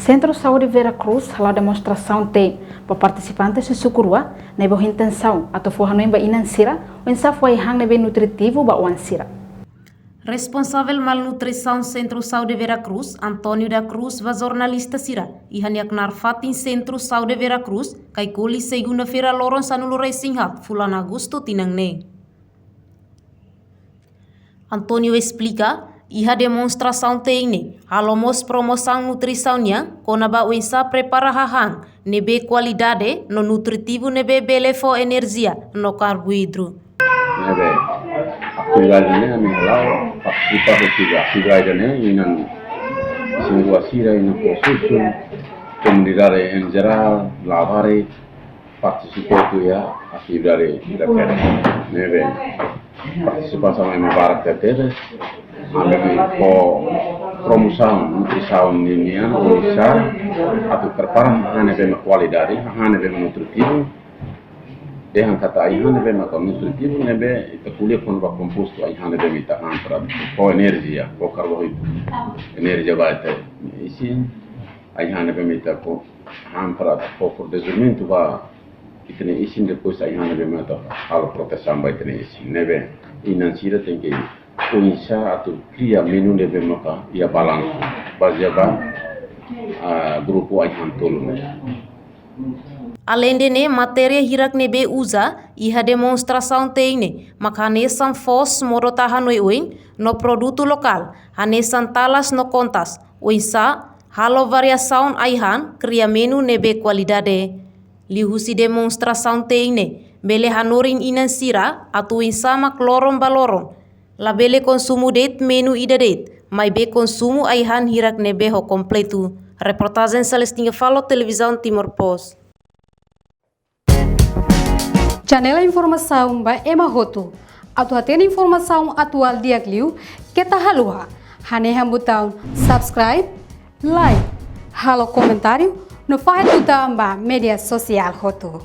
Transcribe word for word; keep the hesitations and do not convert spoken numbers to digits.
Sentru Saúde Vera Cruz hala'o demonstrasaun te'in ba partisipante sesukun rua ne'ebé ho intensaun atu fó hanoin ba inan sira oinsá fó ai-han ne'ebé nutritivu ba oan sira. Responsavel malnutrisaun Sentru Saúde Vera Cruz, António da Cruz, ba jornalista sira iha nia knaar fatin Sentru Saúde Vera Cruz, Caicoli, segunda-feira loron sanulu-resin-haat fulan Agostu tinan ne'e. António esplika, iha demonstrasaun te'in ne'e halo mós promosaun nutrisaun nian kona-ba oinsá prepara hahán ne'ebé kualidade no nutritivu ne'ebé bele fó enerjia no karboidru. Ne'ebé atividade ne'e ami hala'o partisipa husi atividade ne'e inan isin-rua sira, inan fó susu, komunidade em geral, labarik, partisipa hotu iha atividade ida-ne'e. Ne'ebé partisipasaun ema barak tebes, ami fó promosaun nutrisaun ninian oinsá atu prepara hahán ne'ebé mak kualidade, hahán ne'ebé mak nutritivu. Dehan katak ai-han ne'ebé mak nutritivu ne'ebé ita ko'alia kona-ba kompostu ai-han ne'ebé mak ita han para fó enerjia, fó karboidru, enerjia ba ita isin, ai-han ne'ebé mak ita fó han para fó fortalesimentu ba ita-nia isin, depois ai-han ne'ebé mak atu halo protesaun ba ita-nia isin. Ne'ebé inan sira tenke oinsá atu kria menu ne'ebé maka iha balansu, bazeia ba, ah, grupu ai-han tolu ne'e. Aleinde ne'e, matéria hirak ne'ebé uza iha demonstrasaun te'in ne'e mak hanesan foos, modo tahan oioin, no produtu lokál hanesan talas no kontas, oinsá halo variasaun ai-han, kria menu ne'ebé kualidade. Liuhusi demonstrasaun te'in ne'e bele hanorin inan sira atu oinsá mak loron ba loron labele konsumu de'it menu ida de'it, maibé konsumu ai-han hirak ne'ebé ho kompletu. Reportajen Celestina Falo, Televizaun Timor Post. Janela informasaun ba ema hotu. Atu hatene informasaun atuál di'ak liu, keta haluha hanehan butaun subscribe, like, halo komentáriu, no fahe tutan ba média sosiál hotu.